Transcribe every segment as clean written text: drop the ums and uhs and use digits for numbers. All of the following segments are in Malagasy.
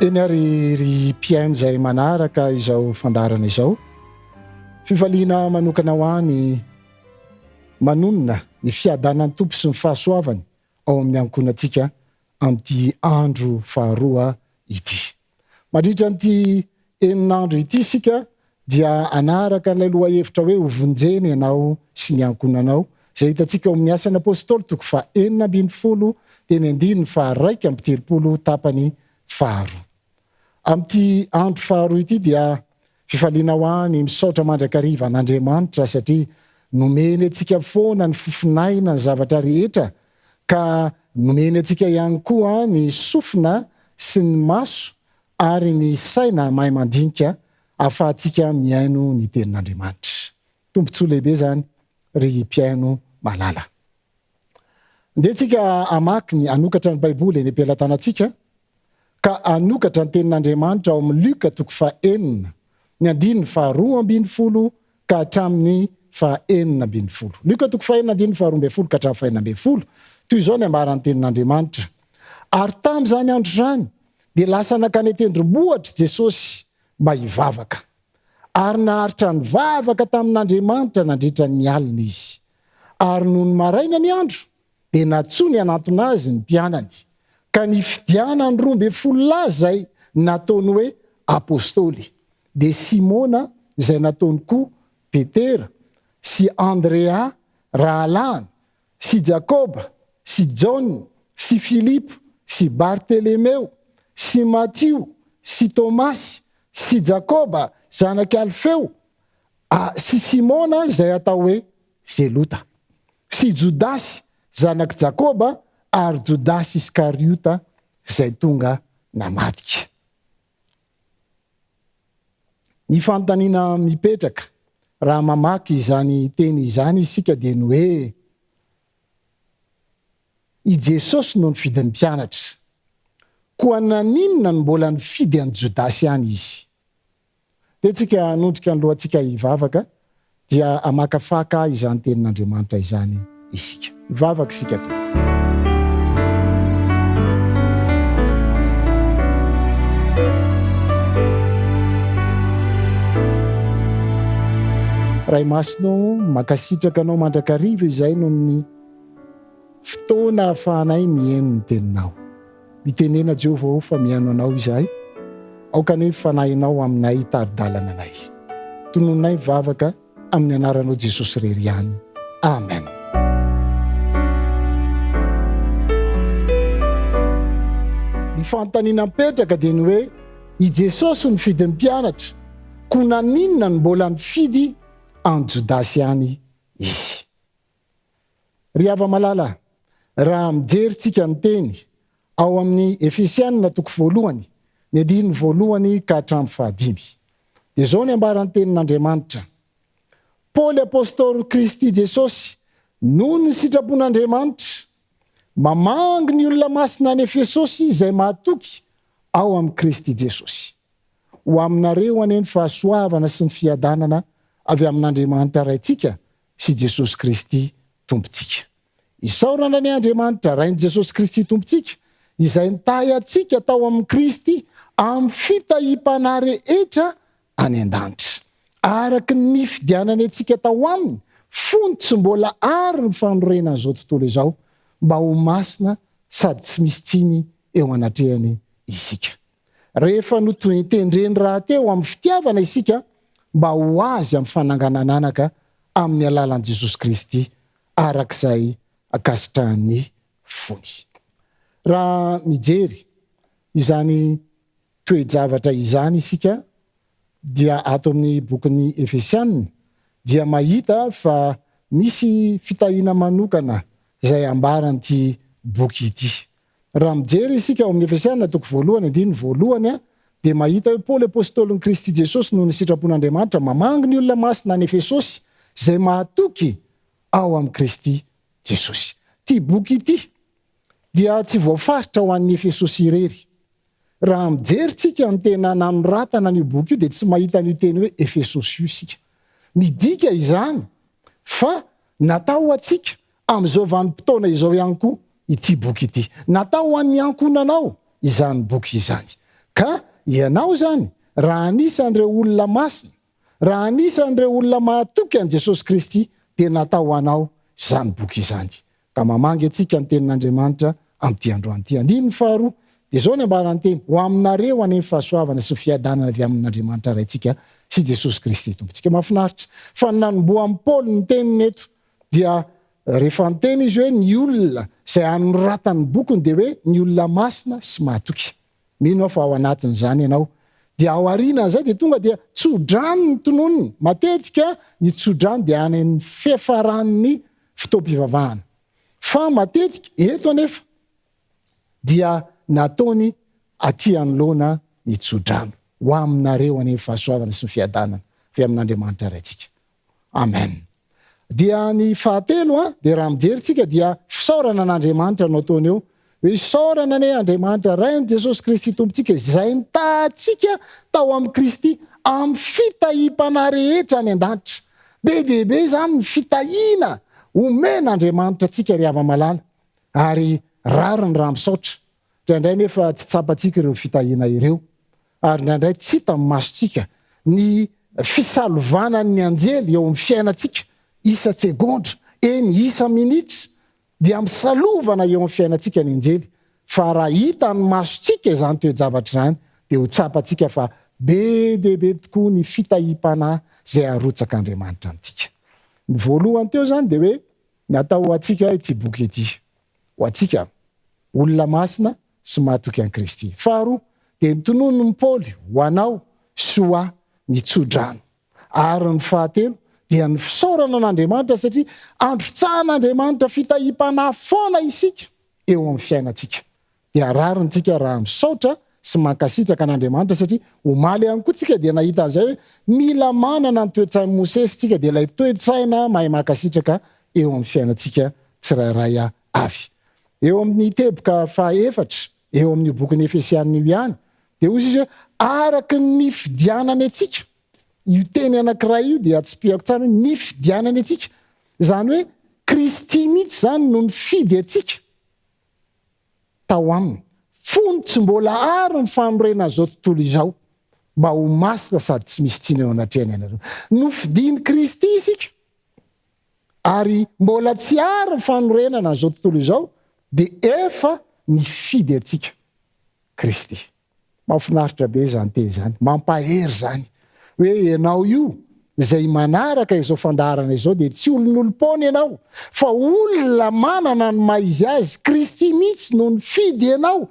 Eny ary ry mpihaino izay manaraka izao fandaharana izao, fifaliana manokana ho ahy ny manonona ny fiadanan'ny Tompo sy ny fahasoavany ao amin'ny ankohonantsika amin'ity andro faharoa ity. Mandritra an'ity enin'andro ity isika dia hanaraka an'ilay lohahevitra hoe Hovonjena ianao sy ny ankohonanao, izay hitantsika ao amin'ny Asan'ny Apostoly toko faha-16 dia ny andininy faha-31 tapany faharoa. Amin'ity andro faharoa ity dia fifaliana ho ahy ny misaotra mandrakariva an'Andriamanitra satria nomeny antsika foana ny fofon'aina ny zavatra rehetra ka nomeny antsika ihany koa ny sofina sy ny maso ary ny saina mahay mandinika ahafahantsika mihaino ny tenin'Andriamanitra. Tombontsoa lehibe izany ry mpihaino malala. Ndeha tsika hamaky ny hanokatra ny Baiboly eny am-pelatanantsika ka hanokatra ny tenin'Andriamanitra ao amin'ny Lioka toko fahenina, ny andininy faharoa ambin'ny folo ka hatramin'ny faha-16. Lioka toko fahenina andininy faha-12 ka hatramin'ny faha-16. Toy izao ny ambaran'ny tenin'Andriamanitra, Ary tamin'izany andro izany dia lasa nankany an-tendrombohitra Jesosy mba hivavaka. Ary naharitra nivavaka tamin'Andriamanitra nandritra ny alina izy. Ary nony maraina ny andro, dia nantsoiny hanantona azy ny mpianany, ka nifidianany 12 lahy izay nataony hoe apostoly, dia Simona izay nataony koa Petera, sy Andrea rahalahiny, sy Jakoba, sy Jaona, sy Filipo, sy Bartelemeo, sy Matio, sy Tomasy, sy Jakoba zanak'i Alfeo, a sy Simona izay atao hoe Zelota, sy Jodasy zanak'i Jakoba ary Jodasy Iskariota izay tonga namadika. Ny fanontaniana mipetraka raha mamaky izany teny izany isika dia ny hoe, I Jesosy no nifidy ny mpianatra, koa naninona no mbola nifidy an'i Jodasy ihany Izy? Dia tsika hanondrika ny lohantsika hivavaka dia hamakafaka izany tenin'Andriamanitra izany isika. Hivavaka isika tompoko. Ray Masina ô, mankasitraka Anao mandrakariva izay noho ny fotoana ahafahanay mihaino ny Teninao. Mitenena Jehovah ô fa mihaino Anao izahay, aoka anie ny Fanahinao aminay hitari-dalana anay. Tonononay ny vavaka amin'ny anaranao Jesosy irery ihany. Amen. Ny fanontaniana mipetraka dia ny hoe, i Jesosy no nifidy ny mpianatra, koa naninona no mbola nifidy an'i Jodasy ihany Izy? Ry hava-malala, raha mijery tsika ny teny ao amin'ny Efesianina toko voalohany, ny andininy voalohany ka hatramin'ny fahadimy, dia izao ny ambaran'ny tenin'Andriamanitra, Paoly apostolin'i Kristy Jesosy noho ny sitrapon'Andriamanitra, mamangy ny olona masina any Efesosy izay mahatoky ao amin'i Kristy Jesosy. Ho aminareo anie ny fahasoavana sy ny fiadanana avy amin'Andriamanitra Raintsika sy Jesosy Kristy Tompontsika. Isaorana anie Andriamanitra, Rain'i Jesosy Kristy Tompontsika, izay nitahy antsika tao amin'i Kristy amin'ny fitahiam-panahy rehetra any an-danitra, araka ny nifidianany antsika tao aminy fony tsy mbola àry ny fanorenan'izao tontolo izao, mba ho masina sady tsy misy tsiny eo anatrehany isika. Rehefa notendreny rahateo amin'ny fitiavana isika mba ho Azy amin'ny fananganan'anaka amin'ny alalan'i Jesosy Kristy araka izay ankasitrahan'ny fony. Raha mijery izany toe-javatra izany isika dia ato amin'ny bokin'ny Efesiana dia mahita fa misy fitahiana manokana izay ambaran'ity boky ity. Raha mijery isika ao amin'ny Efesiana toko voalohany andininy voalohany dia mahita hoe Paoly apostolin'i Kristy Jesosy noho ny sitrapon'Andriamanitra mamangy ny olona masina any Efesosy izay mahatoky ao amin'i Kristy Jesosy. Ity boky ity dia tsy voafaritra ho an'ny Efesosy irery. Raha mijery tsika ny tena nanoratana an'io boky io dia tsy mahita an'io teny hoe Efesosy io isika. Midika izany fa natao ho antsika amin'izao vanim-potoana izao ihany koa ity boky ity. Natao ho an'ny ankohonanao izany boky izany. Ka ianao izany, raha anisan'ireo olona masina, raha anisan'ireo olona mahatoky an'i Jesosy Kristy, dia natao ho anao izany boky izany. Ka mamangy antsika ny Tenin'Andriamanitra amin'ity androany ity. Andininy faharoa, dia izao ny ambaran'ny Teny, Ho aminareo anie ny fahasoavana sy ny fiadanana avy amin'Andriamanitra Raintsika sy Jesosy Kristy Tompontsika. Mahafinaritra fa ny nanombohan'i Paoly ny teniny eto dia rehefa niteny izy hoe ny olona izay anoratany ny bokiny dia hoe ny olona masina sy mahatoky. Mino aho fa ao anatin'izany ianao. Dia ao aorianan'izay dia tonga dia tso-drano ny tononiny. Matetika ny tso-drano dia any amin'ny fiafaran'ny fotoam-pivavahana. Fa matetika eto anefa dia nataony aty anoloana ny tso-drano. Ho aminareo anie ny fahasoavana sy ny fiadanana avy amin'Andriamanitra Raintsika. Amen. Dia ny fahatelo an, dia raha mijery tsika dia fisaorana an'Andriamanitra no ataony eo, hoe isaorana anie Andriamanitra Rain'i Jesosy Kristy Tompontsika izay nitahantsika tao amin'i Kristy amin'ny fitahiam-panahy rehetra any an-danitra. Be dia be izany ny fitahiana omen'Andriamanitra antsika ry hava-malala, ary rariny raha misaotra. Indraindray nefa tsy tsapantsika ireo fitahiana ireo, ary indraindray tsy hita amin'ny masontsika ny fisalovanan'ny anjely eo amin'ny fiainantsika isa-tsegondra, eny isa-minitra dia misalovana eo amin'ny fiainantsika ny anjely, fa raha hitan'ny masontsika izany toe-javatra izany dia ho tsapantsika fa be dia be tokoa ny fitahiam-panahy izay arotsak'Andriamanitra amintsika. Ny voalohany teo izany dia hoe natao ho antsika ity boky ity. Ho antsika, olona masina sy mahatoky an'i Kristy. Faharoa, dia notononin'i Paoly ho anao sy ho ahy ny tso-drano. Ary ny fahatelo, dia ny fisaorana an'Andriamanitra satria androtsahan'Andriamanitra fitahiam-panahy foana isika eo amin'ny fiainantsika. Dia rariny tsika raha misaotra sy mankasitraka an'Andriamanitra satria omaly ihany koa tsika dia nahita an'izay hoe mila manana ny toe-tsain'i Mosesy tsika dia ilay toe-tsaina mahay mankasitraka eo amin'ny fiainantsika tsirairay avy. Eo amin'ny teboka fahaefatra eo amin'io bokin'ny Efesianina io ihany dia hoy izy hoe araka ny nifidianany antsika. Io teny anankiray io dia tsipihako tsara hoe nifidianany antsika. Izany hoe Kristy mihitsy izany no nifidy antsika. tao aminy, fony tsy mbola àry ny fanorenan'izao tontolo izao, mba ho masina sady tsy misy tsiny eo anatrehany ianareo. Nofidin'i Kristy isika, ary mbola tsy àry ny fanorenana an'izao tontolo izao, dia efa nifidy antsika Kristy. Mahafinaritra be izany teny izany, mampahery izany hoe ianao io izay manaraka izao fandaharana izao dia tsy olon'olom-poana ianao fa olona manana ny maha izy azy, Kristy mihitsy no nifidy ianao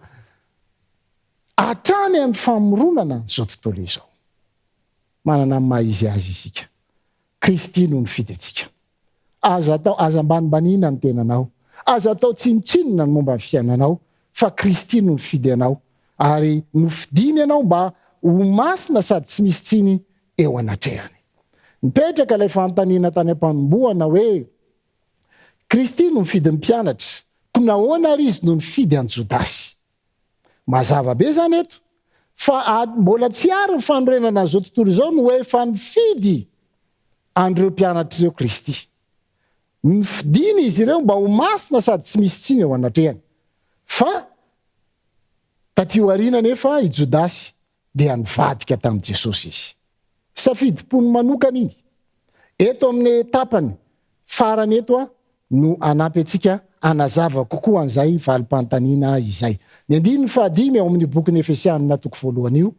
hatrany amin'ny famoronana izao tontolo izao. Manana ny maha izy azy isika. Kristy no nifidy antsika. Aza atao, aza ambanimbaniana ny tenanao. Aza atao tsinontsinona ny momba ny fiainanao, fa Kristy no nifidy anao, ary nofidiny ianao mba ho masina sady tsy misy tsiny eo anatrehany. Nipetraka ilay fanontaniana tany am-panombohana hoe, Kristy no nifidy ny mpianatra, koa nahoana ary Izy no nifidy an'i Jodasy? Mazava be izany eto fa mbola tsy ary ny fanorenana an'izao tontolo izao no efa nifidy an'ireo mpianatra ireo Kristy. Nofidiny izy ireo mba ho masina sady tsy misy tsiny eo anatrehany. Fa taty aoriana anefa i Jodasy dia nivadika tamin'i Jesosy izy. Safidim-pony manokana iny. Eto amin'ny tapany farany eto aho no hanampy antsika hanazava kokoa an'izay valim-panontaniana izay. Ny andininy fahadimy ao amin'io bokin'ny Efesianina toko voalohany io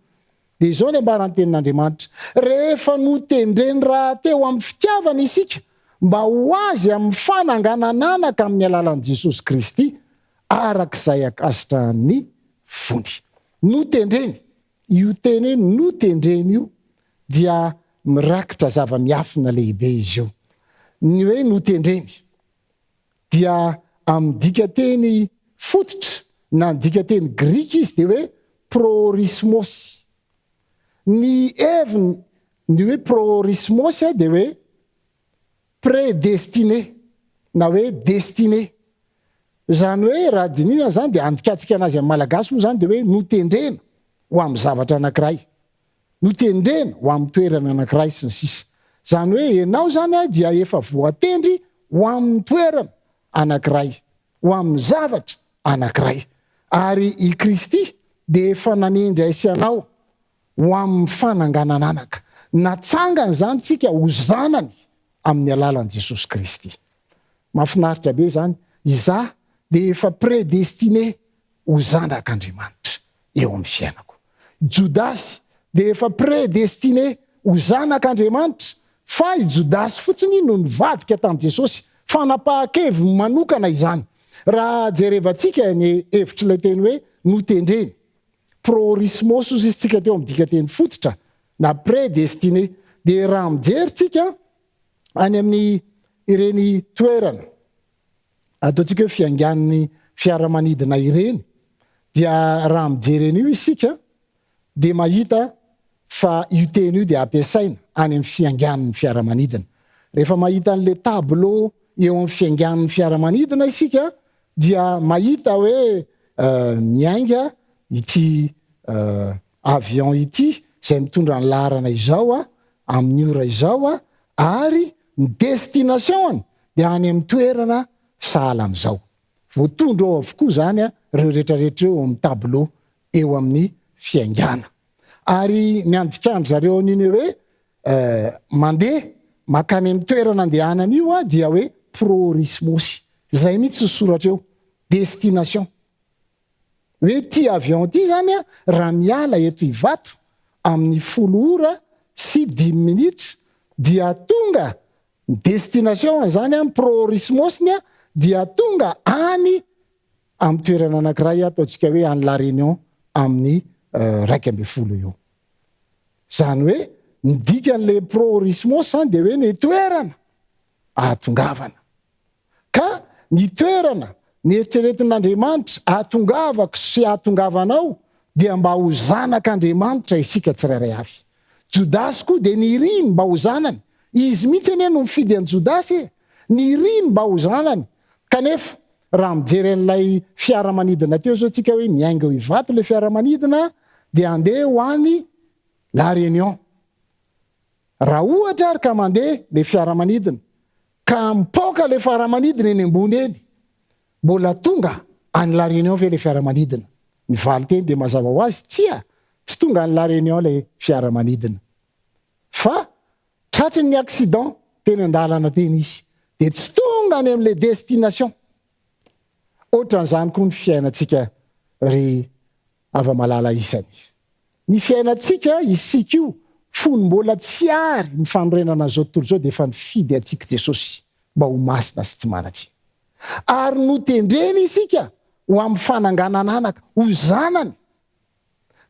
dia izao ny ambaran'ny Tenin'Andriamanitra, Rehefa notendreny rahateo amin'ny fitiavana isika mba ho Azy amin'ny fananganan'anaka amin'ny alalan'i Jesosy Kristy, araka izay ankasitrahan'ny fony. Notendreny. Io teny hoe notendreny io dia mirakitra zava-miafina lehibe izy io. Ny hoe notendreny dia amin'ny dikanteny fototra na ny dikanteny grika izy dia hoe prohorismos. Ny heviny ny hoe prohorismos dia hoe prédestiné na hoe destiné. Izany hoe raha dinihina izany dia andikantsika anazy amin'ny malagasy moa izany dia hoe notendrena ho amin'ny zavatra anankiray, notendrena ho amin'ny toerana anankiray sy ny sisa. Izany hoe ianao izany dia efa voatendry ho amin'ny toerana anankiray, ho amin'ny zavatra anankiray. Ary i Kristy. dia efa nanendry ahy sy anao ho amin'ny fananganan'anaka. Natsangany izany tsika ho zanany amin'ny alalan'i Jesosy Kristy. Mahafinaritra be izany, izaho dia efa prédestiné ho zanak'Andriamanitra eo amin'ny fiainako. Jodasy dia efa prédestiné ho zanak'Andriamanitra fa i Jodasy fotsiny no nivadika tamin'i Jesosy. Fanapahan-keviny manokana izany. Raha jerevantsika ny hevitr'ilay teny hoe notendreny, prohorismos hozy izy tsika teo amin'ny dikanteny fototra na prédestiné, dia raha mijery tsika any amin'ny ireny toerana ataontsika hoe fiaingan'ny fiaramanidina ireny dia raha mijery an'io isika dia mahita fa io teny io dia ampiasaina any amin'ny fiaingan'ny fiaramanidina. Rehefa mahita an'ilay tableau eo amin'ny fiaingan'ny fiaramanidina isika dia mahita hoe miainga ity avion ity izay mitondra ny laharana izao amin'ny ora izao ary ny destination-ny dia any amin'ny toerana sahala amin'izao. Voatondro ao avokoa izany ireo rehetrarehetra ireo eo amin'ny tableau eo amin'ny fiaingàna. Ary ny andikan-dry zareo an'iny hoe mandeha mankany amin'ny toerana andehanana io dia hoe prorismos. Izay mihitsy ny soratra eo, destination. Hoe ity avion ity izany raha miala eto Ivato amin'ny folo ora sy dimy minitra dia tonga ny destination izany an, prorismos-ny dia tonga any amin'ny toerana anankiray ataontsika hoe any La Réunion amin'ny 11 eo. Izany hoe ny dikan'ilay prorismos izany dia hoe ny toerana ahatongavana. Ka ny toerana neritreretin'Andriamanitra ahatongavako sy ahatongavanao dia mba ho zanak'Andriamanitra isika tsirairay avy. Jodasy koa dia niriny mba ho zanany. Izy mihitsy anie no nifidy an'i Jodasy e! Niriny mba ho zanany. Kanefa raha mijery an'ilay fiaramanidina teo izao tsika hoe miainga eo Ivato ilay fiaramanidina dia handeha ho any La Réunion. Raha ohatra ary ka mandeha ilay fiaramanidina ka mipoaka ilay faramanidina eny ambony eny, mbola tonga any La Réunion ve ilay fiaramanidina? Ny valinteny dia mazava ho azy, tsia, tsy tonga any La Réunion ilay fiaramanidina. Fa tratry ny accident teny an-dalana teny izy, dia tsy tonga any amin'ilay destination. Ohatran'izany koa ny fiainantsika ry hava-malala isany. Ny fiainantsika, isika io, fony mbola tsy ary ny fanorenana an'izao tontolo izao dia efa nifidy antsika Jesosy mba ho masina sy tsy manan-tsiny. Ary notendreny isika ho amin'ny fananganan'anaka, ho zanany.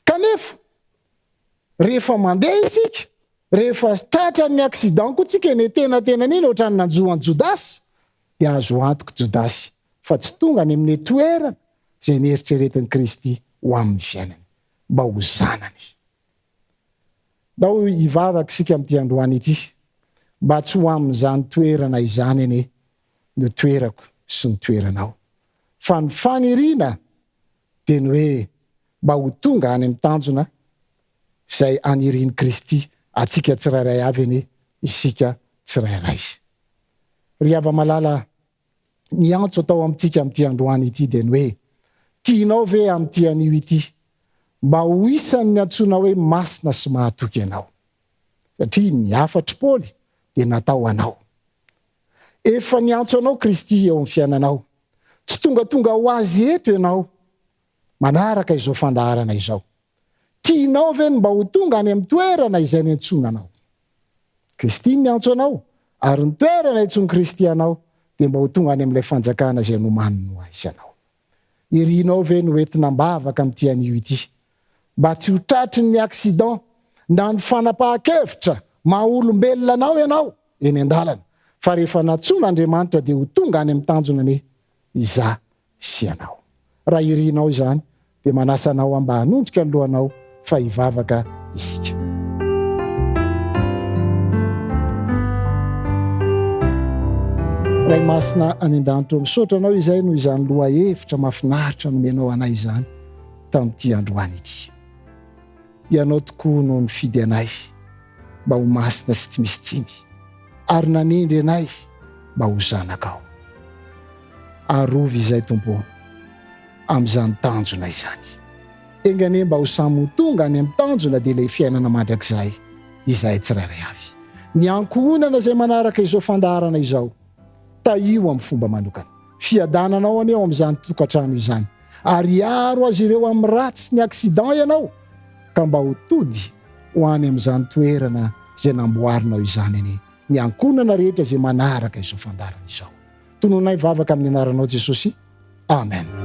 Kanefa, rehefa mandeha isika, rehefa tratran'ny accident koa tsika eny antenatenany eny ohatran'ny nanjo an'i Jodasy, dia azo antoka Jodasy fa tsy tonga any amin'ny toerana izay neritreretin'i Kristy ho amin'ny fiainany, mba ho zanany. Ndao hivavaka isika amin'ity androany ity, mba tsy ho amin'izany toerana izany anie no toerako sy ny toeranao, fa ny faniriana dia ny hoe mba ho tonga any amin'ny tanjona izay anirian'i Kristy antsika tsirairay avy anie isika tsirairay. Ry hava-malala, ny antso atao amintsika amin'ity androany ity dia ny hoe, Tianao ve amin'ity anio ity mba ho isan'ny antsoina hoe masina sy mahatoky ianao? Satria ny hafatr'i Paoly dia natao ho anao. Efa niantso anao Kristy eo amin'ny fiainanao. Tsy tongatonga ho azy eto ianao manaraka izao fandaharana izao. Tianao ve ny mba ho tonga any amin'ny toerana izay niantsoana anao? Kristy no niantso anao, ary ny toerana iantsoan'i Kristy anao dia mba ho tonga any amin'ilay fanjakana izay nomaniny ho ahy sy anao. Irinao ve ny ho entina am-bavaka amin'ity anio ity, mba tsy ho tratry ny accident na ny fanapahan-kevitra maha olombelona anao ianao eny an-dalana, fa rehefa nantsoin'Andriamanitra dia ho tonga any amin'ny tanjona anie izaho sy ianao. Raha irinao izany, dia manasa anao aho mba hanondrika ny lohanao fa hivavaka isika. Ray Masina any an-danitra ô, misaotra Anao izay noho izany lohahevitra mahafinaritra nomenao anay izany tamin'ity androany ity. Ianao tokoa no nifidy anay mba ho masina sy tsy misy tsiny, ary nanendry anay mba ho zanakao. Arovy izay, Tompo ô, amin'izany tanjona izany. Enga anie mba ho samy ho tonga any amin'ny tanjona dia ilay fiainana mandrakizay izahay tsirairay avy. Ny ankohonana izay manaraka izao fandaharana izao, tahio amin'ny fomba manokana. Fiadananao anie ao amin'izany tokantrano izany ary hiaro azy ireo amin'ny ratsy sy ny accident ianao ka mba ho tody ho any amin'izany toerana izay namboarinao izany anie ny ankohonana rehetra izay manaraka izao fandaharana izao. Tononay vavaka amin'ny anaranao Jesosy. Amen.